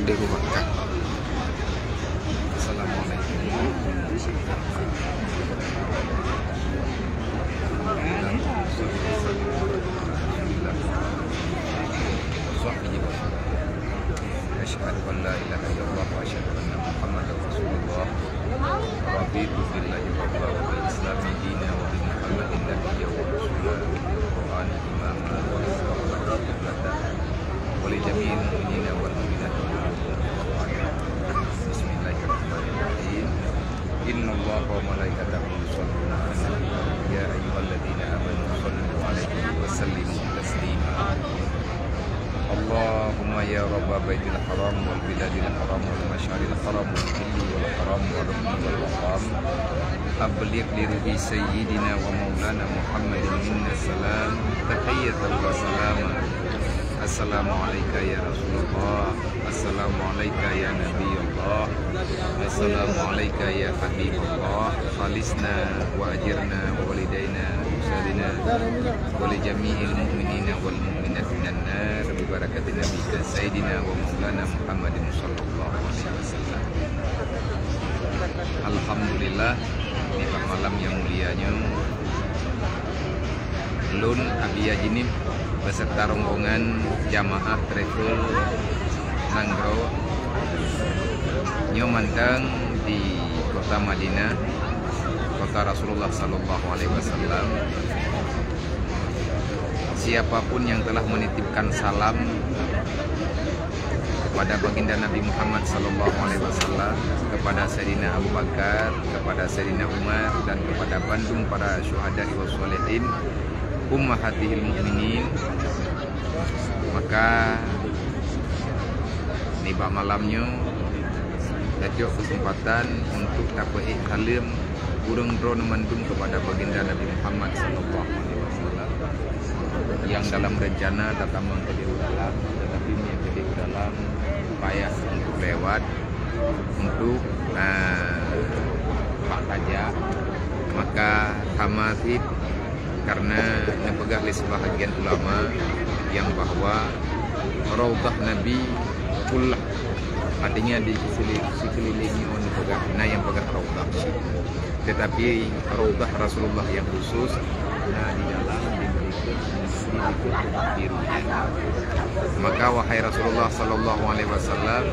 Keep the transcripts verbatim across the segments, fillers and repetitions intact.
Dari Makkah. Assalamualaikum warahmatullahi wabarakatuh. Alhamdulillah. Asyhadu an la ilaha illallah wa asyhadu anna Muhammadar Rasulullah. Raditu billahi rabba wa bil islami dina wa bi Muhammadin nabiyya wa rasula wa bil Qur'ani imama wa siratan wa qudwatan wa li jami'il mu'minina wal mu'minat. Bismillahirrahmanirrahim. Innallaha wa malaikatahu yusholluna 'alan nabi. Ya ayyuhalladzina amanu shollu 'alaihi wa sallimu taslima. Allahumma ya rabba baitil haram wal biladil haram wal masyaril haram wal hilli wal haram wal rukni wal maqam, abligh li ruhi sayyidina wa maulana Muhammadin minna salam, tahiyatan wa salama. Assalamu alaika ya Rasulullah. Assalamu alaika ya Nabi Allah. Assalamu alaika ya Habib Allah. Khalisna wa ajirna wa walidaina wa usadina wa li jami'il mu'minina wal mu'minat minan nar bi barakati Nabi Sayyidina wa Maulana Muhammadin sallallahu alaihi wasallam. Alhamdulillah, di malam nyang mulia nyoe, lôn Abi Haji Nim beserta rombongan jamaah travel nanggroe nyoe mantong di kota Madinah, kota Rasulullah sallallahu alaihi wasallam. Siapapun yang telah menitipkan salam kepada Baginda Nabi Muhammad sallallahu alaihi wasallam, kepada Sayyidina Abu Bakar, kepada Sayyidina Umar, dan kepada bandum para syuhada wa sholihin, ummahatihil mukminin, maka nibak malam nyoe tacok kesempatan untuk tapeuék saleuem ureuëng droeneuh mandum kepada Baginda Nabi Muhammad sallallahu alaihi wasallam, nyang dalam rencana tatamong keudéh u dalam, tetapi meunyoe keudéh u dalam payah untuk lewat, untuk, eh, bak tajak, maka sama cit karena neupeugah lé sibahagian ulama nyang bahwa Raudhah Nabi kullah, artinya di sekeli-, sekeliling nyoe neupeugah, na nyang peugah Raudhah. Tetapi Raudhah Rasulullah nyang khusus na di dalam, di berikut, di berikut, di rumian. Maka wahai Rasulullah sallallahu alaihi wasallam,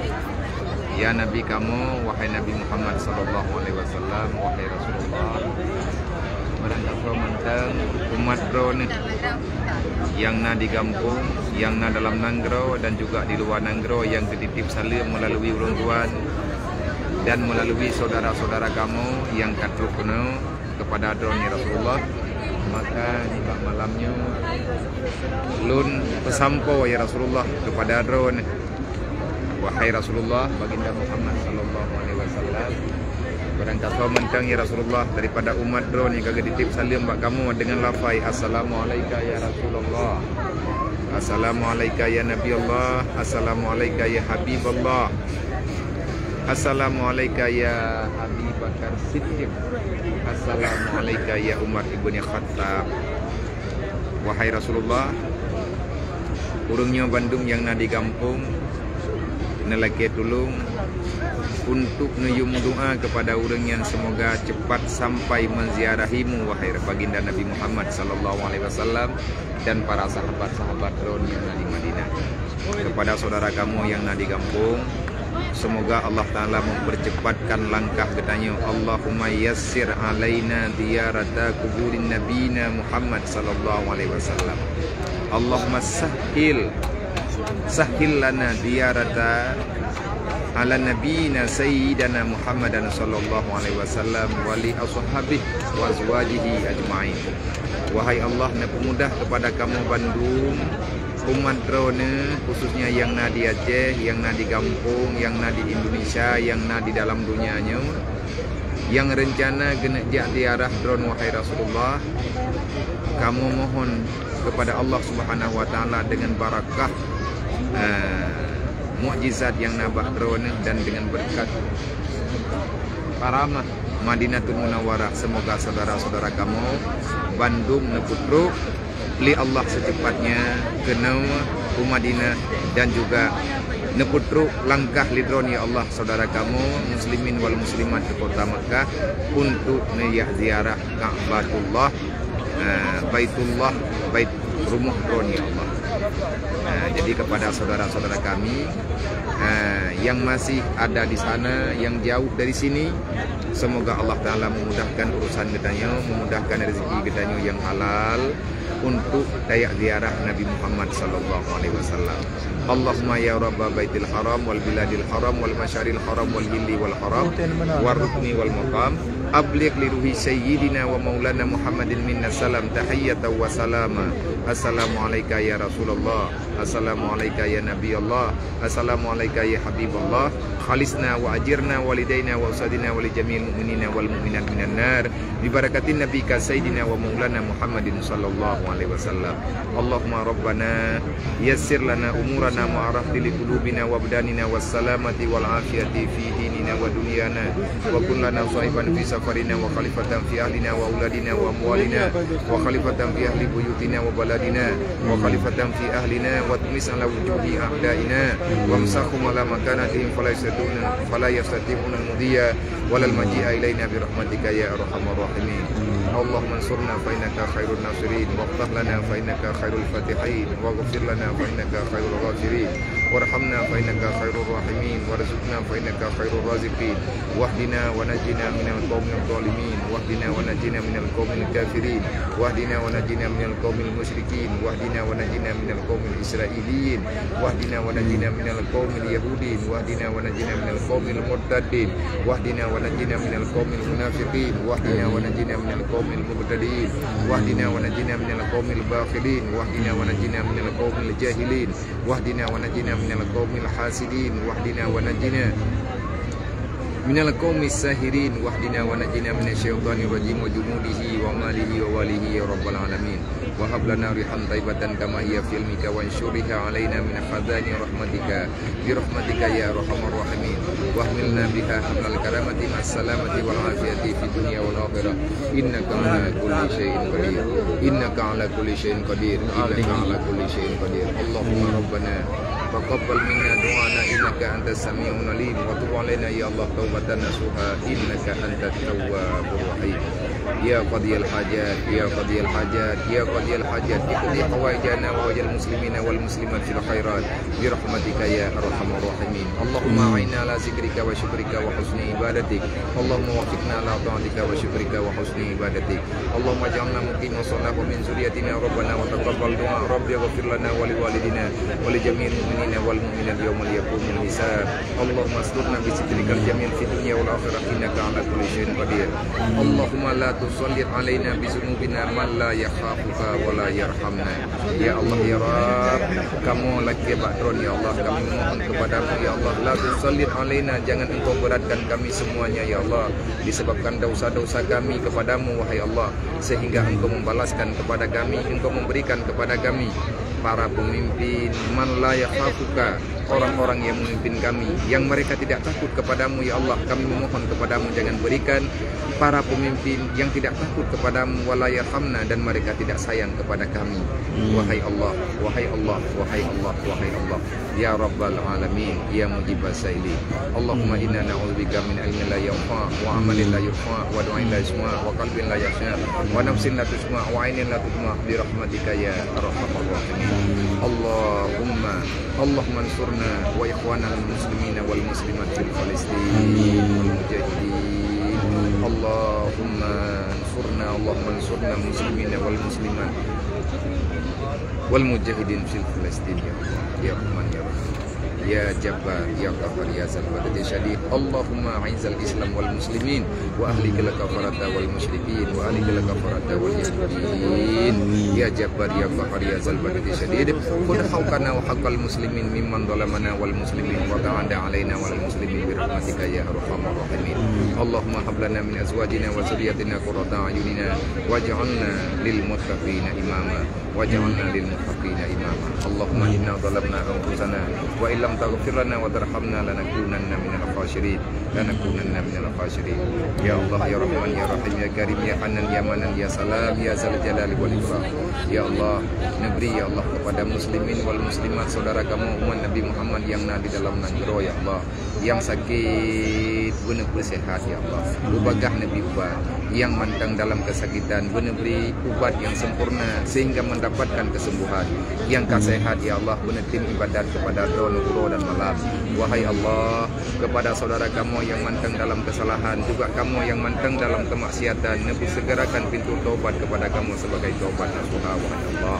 ya Nabi kamoe, wahai Nabi Muhammad sallallahu alaihi wasallam, wahai Rasulullah, barangkasoe mantong umat droeneuh nyang na di gampông, nyang na dalam nanggroe dan juga di luwa nanggroe nyang geutitip saleuem meulalu ureuëng tuan dan meulalu syedara-syedara kamoe nyang ka trok keunoe kepada droeneuh ya Rasulullah. Maka nibak malam nyoe lôn peusampoe ya Rasulullah kepada droeneuh. Wahai Rasulullah, Baginda Muhammad sallallahu alaihi wasallam, barangkasoe mantong ya Rasulullah daripada umat droeneuh nyang ka geutitip saleuem bak kamoe dengan lafai, "Assalamualaika ya Rasulullah. Assalamualaika ya Nabi Allah. Assalamualaika ya Habib Allah. Assalamualaika ya Abi Bakar Siddiq. Assalamualaika ya Umar ibni Khattab." Wahai Rasulullah, ureuëng nyoe bandum nyang na di gampông, neulakée tulông untuk neuyue meudoá kepada ureuëng nyan, semoga cepat sampai menziarahimu, wahai Baginda Nabi Muhammad sallallahu alaihi wasallam, dan para sahabat-sahabat droeneuh nyang na di Madinah. Kepada syedara kamoe nyang na di gampông, semoga Allah Taala mempercepatkan langkah geutanyoe. Allahumma yassir alaina ziyarata kuburin nabiyina Muhammad sallallahu alaihi wasallam. Allahumma sahhil, sahhil lana ziyarata ala nabiyina sayyidina Muhammadan sallallahu alaihi wasallam wa li ashabihi wa azwajihi ajma'in. Wahai Allah, neupeumudah kepada kamoe bandum umat droeneuh, khususnya nyang na di Aceh, nyang na di gampông, nyang na di Indonesia, nyang na di dalam donya nyoe, nyang reuncana geuneuk jak ziarah droeneuh, wahai Rasulullah, kamoe mohon kepada Allah Subhanahu wa Taala dengan barakah, eh, mukjizat nyang na bak droeneuh dan dengan beureukat karamah Madinatul Munawwarah, semoga syedara-syedara kamoe bandum neupeutrok lé Allah seuceupatnya keunoe u Madinah dan juga Neupeutrok langkah lé droeneuh, ya Allah, saudara kamoe muslimin wal muslimat di kota Makkah untuk neujak ziarah Ka'batullah, eh, Baitullah, bait rumoh droeneuh, ya Allah. Eh, jadi kepada saudara-saudara kami, eh, yang masih ada di sana, yang jauh dari sini, semoga Allah Taala memudahkan urusan geutanyoe, memudahkan rezeki geutanyoe yang halal untuk tajak ziarah Nabi Muhammad sallallahu alaihi wasallam. Allahumma ya Rabba Baitil Haram wal Biladil Haram wal Masyaril Haram wal Hilli wal Haram wal Rukni wal Maqam, abligh li ruhi Sayyidina wa Maulana Muhammadin minna salam tahiyatan wa salama. Assalamu alaika ya Rasulullah. Assalamu alaika ya Nabi Allah. Assalamu alaika ya Habib Allah. Khalisna wa ajirna walidaina wa ustadzina wa li jami'il mu'minina wal mu'minat minan nar. Bi barakatin nabika sayyidina wa maulana Muhammadin sallallahu alaihi wasallam. Allahumma rabbana yassir lana umurana ma arahti li qulubina wa abdanina was salamati wal afiyati fi dinina wa dunyana. Wa kun lana sahiban fi safarina wa khalifatan fi ahlina wa auladina wa amwalina wa khalifatan fi ahli buyutina wa baladina wa khalifatan fi ahlina wa tmis ala wujuhi a'daina wa amsahum ala makanatihim fala yastati'una, fala yastati'una al-mudhiya walal maji'a ilaina bi rahmatika ya arhamar rahimin. Allahumma ansurna fa innaka khairun nasirin, waftah lana fa innaka khairul fatihin, waghfir lana fa innaka khairul ghafirin, warhamna fa innaka khairur rahimin, warzuqna fa innaka khairur raziqin, wahdina wa najjina minal qaumil zalimin, wahdina wa najjina minal qaumil kafirin, wahdina wa najjina minal qaumil musyrikin, wahdina wa najjina minal qaumil israiliyin, wahdina wa najjina minal qaumil yahudin, wahdina wa najjina minal qaumil murtadin, wahdina wa najjina minal qaumil munafiqin, wahdina wa najjina minal qaumil mubtadiin, wahdina wa najjina minal qaumil bakhilin, wahdina wa najjina minal qaumil jahilin, wahdina wa najjina minal qaumil hasidin, wahdina wa najjina minal qaumis sahirin, wahdina wa najjina minasy syaithanir rajim wa junudihi wa amalihi wa walihi ya rabbal alamin. Wa hab lana rihan thaibatan kama hiya fi ilmika wansyurha alaina min khazani rahmatika bi rahmatika ya arhamar rahimin. Wahmilna biha hamlal karamati ma'as salamati wal afiyati fid dunya wal akhirah. Innaka ala kulli syai'in qadir. Innaka ala kulli syai'in qadir. Innaka ala kulli syai'in qadir. Allahumma rabbana taqabbal minna du'ana innaka antas sami'ul alim wa tub alaina ya Allah taubatan nasuha innaka antat tawwabur rahim. Ya qadiyal hajat, ya qadiyal hajat, ya qadiyal hajat, iqdi hawaijana wa hawaijal muslimina wal muslimat fil khairat bi rahmatika ya arhamar rahimin. Allahumma a'inna ala zikrika wa syukrika wa husni ibadatik. Allahumma waffiqna ala ta'atika wa syukrika wa husni ibadatik. Allahumma ij'alna muqimas shalah wa min dzurriyyatina rabbana wa taqabbal du'a. Rabbi ighfir lana wa liwalidina wa li jami'il mu'minina wal mu'minat yauma yaqumul hisab. Allahumma asturna bi sitrikal jamil fid dunya wal akhirah innaka ala kulli syai'in qadir. Allahumma la tusallit alaina bi dzunubina man la yakhafuka wa la yarhamna. Ya Allah, ya Rabb, kamoe lakée bak droe, ya Allah, kami memohon kepada-Mu, ya Allah, la tusallit alaina, jangan Engkau beratkan kami semuanya, ya Allah, disebabkan dosa-dosa kami kepada-Mu, wahai Allah, sehingga Engkau membalaskan kepada kami, Engkau memberikan kepada kami para pemimpin man la yakhafuka, orang-orang yang memimpin kami, yang mereka tidak takut kepada-Mu, ya Allah, kami memohon kepada-Mu, jangan berikan para pemimpin yang tidak takut kepada-Mu, wa la yarhamna, dan mereka tidak sayang kepada kami. Wahai Allah, wahai Allah, wahai Allah, wahai Allah, ya Rabbal Alamin, ya Mujibas Sailin. Allahumma inna na'udzubika min ilmin la yanfa', wa amalin la yurfa', wa du'ain la yusma', wa qalbin la yakhsha', wa nafsin la tusyba', wa ainin la tudma', bi rahmatika ya arhamar rahimin. Allahumma Allahumma ansurna wa ikhwanal muslimina wal muslimat fil Palestin. Amin. Wal mujahidin. Amin. Allahumma ansurna, Allahumma ansurna muslimina wal muslimat wal mujahidin fil Palestin, ya Allah, ya Rahman, ya Rahim. Ya Jabbar, ya Qahhar, ya Zal Quwwati Syadid. Allahumma a'izzal Islam wal muslimin wa ahlikil kafarata wal musyrikin wa ahlikil kafarata wal yahudiyin. Ya Jabbar, ya Qahhar, ya Zal Quwwati Syadid, khudh haqqana wa haqqal muslimin mimman zalamana wal muslimin wa ta'ada alaina wal muslimin bi rahmatika ya arhamar rahimin. Allahumma hab lana min azwajina wa dzurriyyatina qurrata a'yunina waj'alna lil muttaqina imama. واجعلنا للمتقين إماما. اللهم إنا ظلمنا أنفسنا وإن لم تغفر لنا وترحمنا لنكونن من الخاسرين. لنكونن من الخاسرين. Ya Allah, ya Rahman, ya Rahim, ya Karim, ya Hanan, ya Manan, ya Salam, ya Zal Jalali wal Ikram. Ya Allah, neubri, ya Allah, kepada muslimin wal muslimat, saudara kamoe umat Nabi Muhammad nyang na di dalam nanggroe, ya Allah, nyang sakét, beuneubri seuhat, ya Allah. Beubagaih neubri ubat. Nyang mantong dalam kesakitan, beuneubri ubat nyang sempurna sehingga mendapatkan kesembuhan. Nyang ka seuhat, ya Allah, beuneutim ibadat kepada Droeneuh uroe dan malam. Wahai Allah, kepada saudara kamoe nyang mantong dalam kesalahan, juga kamoe nyang mantong dalam kemaksiatan, neupeusegerakan pintoe taubat kepada kamoe sebagai taubat nasuha, wahai Allah.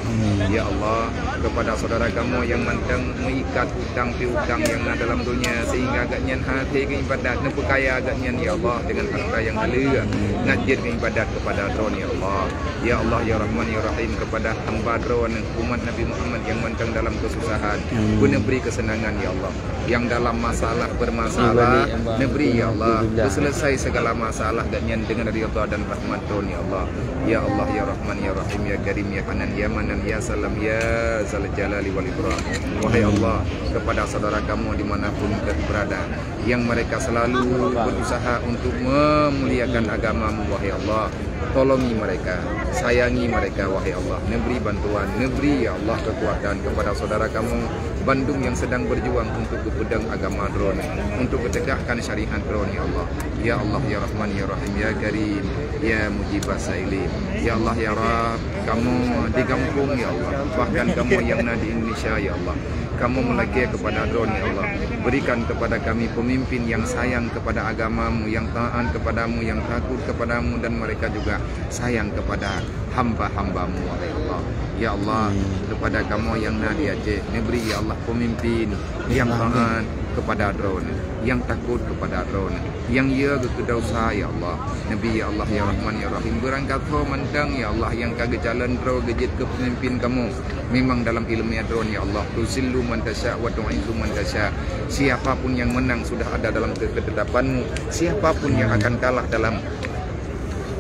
Ya Allah, kepada saudara kamoe nyang mantong meuikat utang piutang nyang na dalam donya, sehingga gobnyan hana lé geuibadat, neupeukaya gobnyan, ya Allah, dengan harta nyang haleue, ngat jeuet geuibadat kepada Droeneuh, ya Allah. Ya Allah, ya Rahman, ya Rahim, kepada hamba Droeneuh, umat Nabi Muhammad nyang mantong dalam kesusahan, beuneubri kesenangan, ya Allah. Nyang dalam masalah bermasalah, neubri, ya Allah, beuseuleusoe segala masalah gobnyan dengan ridha dan rahmat Droeneuh, ya Allah. Ya Allah, ya Rahman, ya Rahim, ya Karim, ya Hanan, ya Manan, ya Salam, ya Zal Jalali wal Ikram. Wahai Allah, kepada saudara kamoe di mana pun berada, nyang mereka selalu berusaha untuk memuliakan agama-Mu, wahai Allah, tolongi mereka, sayangi mereka, wahai Allah. Neubri bantuan, neubri, ya Allah, kekuatan kepada saudara kamoe bandum nyang sedang berjuang untuk geupeudong agama Droeneuh, untuk geutegakkan syariat Droeneuh, ya Allah. Ya Allah, ya Rahman, ya Rahim, ya Karim, ya Mujibas Sailin. Ya Allah, ya Rabb, kamoe di gampông, ya Allah, bahkan kamoe nyang na di Indonesia, ya Allah, kamoe meulakée kepada Droeneuh, ya Allah. Berikan kepada kami pemimpin nyang sayang kepada agama-Mu, nyang taat kepada-Mu, nyang takut kepada-Mu, dan mereka juga sayang kepada hamba-hamba-Mu, wahai Allah. Ya Allah, kepada kamoe nyang na di Aceh, neubri, ya Allah, pemimpin nyang taat kepada Droeneuh, nyang takut kepada Droeneuh, nyang yö geukeudeusa, ya Allah. Neubri, ya Allah, ya Rahman, ya Rahim, beurangkasoe mantong, ya Allah, nyang ka geucalon droe geujeuet keu pemimpin kamoe. Memang dalam iéleumé Droeneuh, ya Allah, tuzillu man tasya wa tu'izzu man tasya. Siapa pun yang menang sudah ada dalam ke-, ketetapan-Mu. Siapa pun yang akan kalah dalam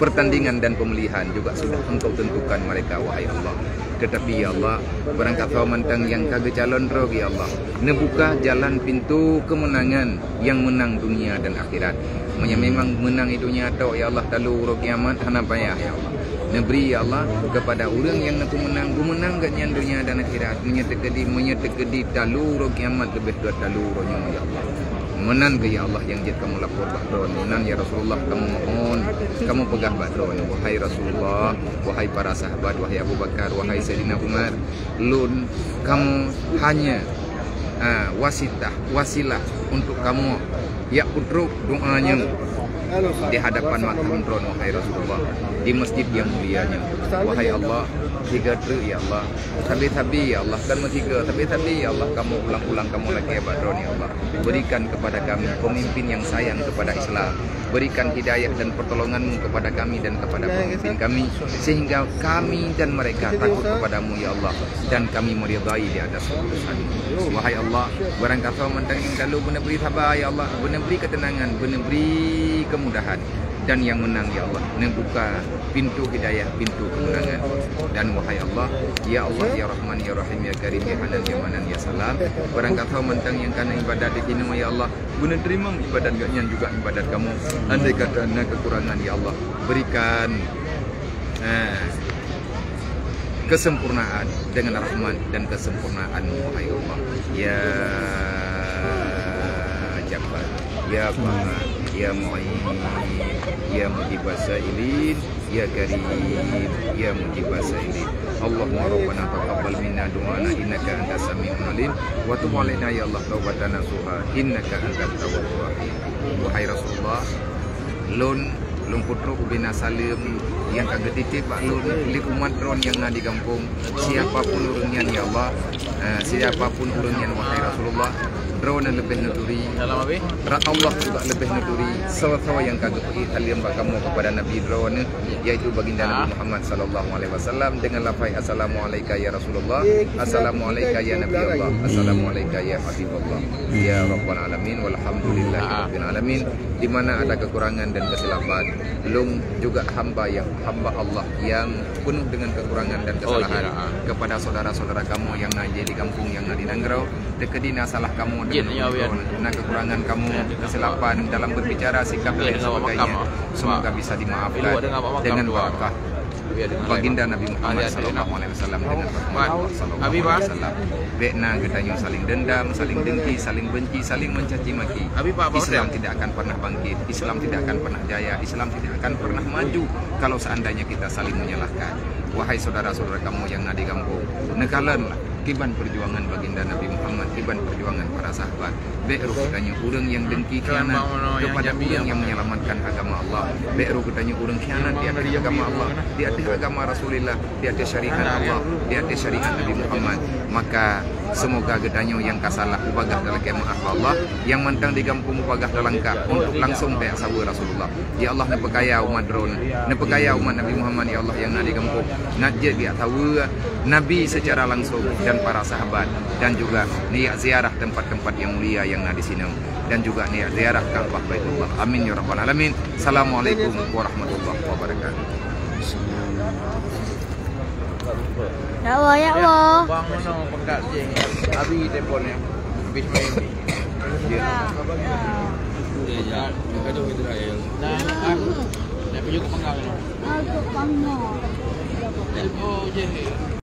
pertandingan dan pemilihan juga sudah Engkau tentukan mereka, wahai Allah. Tetapi, ya Allah, beurangkasoe mantong nyang ka geucalon droe, ya Allah, neubuka jalan pintoe kemenangan nyang menang dunia dan akhirat. Meunyoe memang menang di dunia tok, ya Allah, talu uroe kiamat hana payah, ya Allah. Neubri, ya Allah, kepada ureuëng nyang neupeumeunang, geumeunang gobnyan dunia dan akhirat. Meunyoe teukeudi, meunyoe teukeudi talu uroe kiamat leubeh dua talu uroe nyoe, ya Allah. Meunan keuh, ya Allah, nyang jeuet kamoe lapor bak Droeneuh. Meunan, ya Rasulullah, kamoe mohon, kamoe peugah bak Droeneuh, wahai Rasulullah, wahai para sahabat, wahai Abu Bakar, wahai Saidina Umar, lôn, kamoe hanya, ha, wasitah, wasilah untuk kamoe jak peutrok doa nyoe di hadapan makam Droeneuh, wahai Rasulullah, di masjid nyang mulia nyoe. Wahai Allah, tiga treuk, ya Allah. Sabe-sabe, ya Allah, kan meusigoe, sabe-sabe, ya Allah, kamoe ulang-ulang kamoe lakée bak Droeneuh, ya Allah. Berikan kepada kami pemimpin yang sayang kepada Islam. Berikan hidayah dan pertolongan-Mu kepada kami dan kepada pemimpin kami, sehingga kami dan mereka takut kepada-Mu, ya Allah, dan kami meridai di atas keputusan-Mu. Wahai Allah, beurangkasoe mantong nyang talu beuneubri saba, ya Allah, beuneubri ketenangan, beuneubri kemudahan, dan yang menang, ya Allah, neubuka pintu hidayah, pintu kemenangan. Dan wahai Allah, ya Allah, ya Rahman, ya Rahim, ya Karim, ya Hanan, ya Manan, ya Salam, beurangkasoe mantong nyang ka na ibadat di sinoe, ya Allah, beuneuteurima ibadat gobnyan juga ibadat kamoe. Andai kata na kekurangan, ya Allah, berikan, eh, kesempurnaan dengan rahmat dan kesempurnaan-Mu, wahai Allah. Ya Jabbar, ya Qahhar, ya Mu'in, ya Mujibas Sailin, ya Karim, ya Mujibas Sailin. Allahumma rabbana taqabbal minna du'ana innaka antas sami'ul alim, wa tub alaina ya Allah taubatan nasuha innaka antat tawwabur rahim. Wahai Rasulullah, lôn, lôn peutrok ubena saleuem nyang ka geutitip bak lôn lé umat Droeneuh nyang na di gampông. Siapa pun ureuëng nyan, ya Allah, eh, siapa pun ureuëng nyan, wahai Rasulullah, Droeneuh leubeh neuturi, Ra-, Allah juga leubeh neuturi, soe-soe nyang ka geupeuék saleuem bak kamoe kepada Nabi Droeneuh, yaitu Baginda Nabi Muhammad sallallahu alaihi wasallam, dengan lafai, "Assalamualaika ya Rasulullah, assalamualaika ya Nabi Allah, assalamualaika ya Habibullah, ya Rabbal Alamin, walhamdulillahi Rabbil Alamin." Di mana ada kekurangan dan kesilapan, Lôn juga hamba yang, hamba Allah yang penuh dengan kekurangan dan kesalahan. Kepada saudara-saudara kamoe nyang na di gampông, nyang na di nanggroe, teukeudi na salah kamoe dan na kekurangan kamoe, kesilapan dalam berbicara, sikap dan lain sebagainya, semoga bisa dimaafkan dengan barakah Baginda Nabi Muhammad sallallahu alaihi wasallam, dengan rahmat Allah sallallahu alaihi wasallam. Bèk na geutanyoe saling dendam, saling dengki, saling benci, saling mencaci maki. Islam tidak akan pernah bangkit, Islam tidak akan pernah jaya, Islam tidak akan pernah maju kalau seandainya kita saling menyalahkan. Wahai saudara-saudara kamoe nyang na di gampông, neukalonlah kiban perjuangan Baginda Nabi Muhammad, kiban perjuangan para sahabat. Bèk roh geutanyoe ureueng nyang dengki, khianat kepada ureueng nyang menyelamatkan agama Allah. Bèk roh geutanyoe ureueng khianat di ateueh agama Allah, di ateueh agama Rasulullah, di ateueh syariat Allah, di ateueh syariat Nabi Muhammad. Maka semoga geutanyoe nyang ka salah mubagah talakèe meu'ah bak Allah, nyang mantong di gampông mubagah talangkah untuk langsung tajak saweue Rasulullah. Ya Allah, neupeukaya umat droeneuh, neupeukaya umat Nabi Muhammad, ya Allah, nyang na di gampông. Neujak saweue Nabi secara langsung dan para sahabat, dan juga neujak ziarah tempat-tempat yang mulia yang na di sinoe, dan juga neujak ziarah Ka'bah Baitullah. Amin ya rabbal alamin. Assalamualaikum warahmatullahi wabarakatuh. Ya Allah, ya Allah. Bang, mana pangkat jeng? Abi telepon ya. Habis main. Ya. Ya, ya. Kado Israel. Nah, ah, nak pergi ke Panggang. Ah, ke Panggang. Telepon je.